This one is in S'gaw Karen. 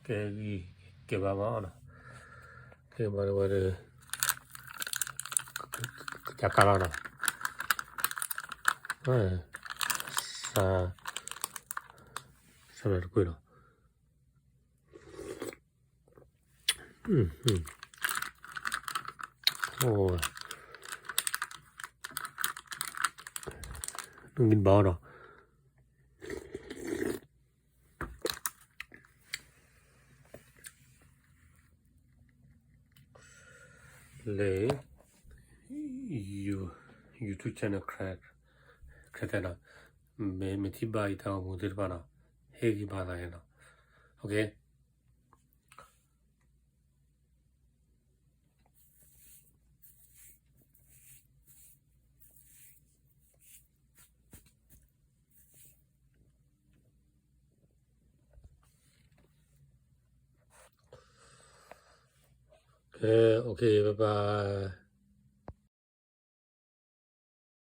ကဲဂံၢ်ကဲဘါမးနီၤ, ကဲမၤဝဲဒီး ကစၢ်ကါလီၤနီၤ, စး စးလၢတကွ့ၢ်လီၤ, အိၣ် နုၢ်ဂံၢ်ဘါနီၤ လၢ YouTube channel ခရၢတဲနီၤ, မ့ၢ် မ့ၢ်ထံၣ်ဘၣ်ယတၢ်ဂီၤမူသ့ၣ်တဖၣ်နီၤ, ဟ့ၣ်ဂံၢ်ဘါသးနီၤ, OK. ကဲ OK, bye bye.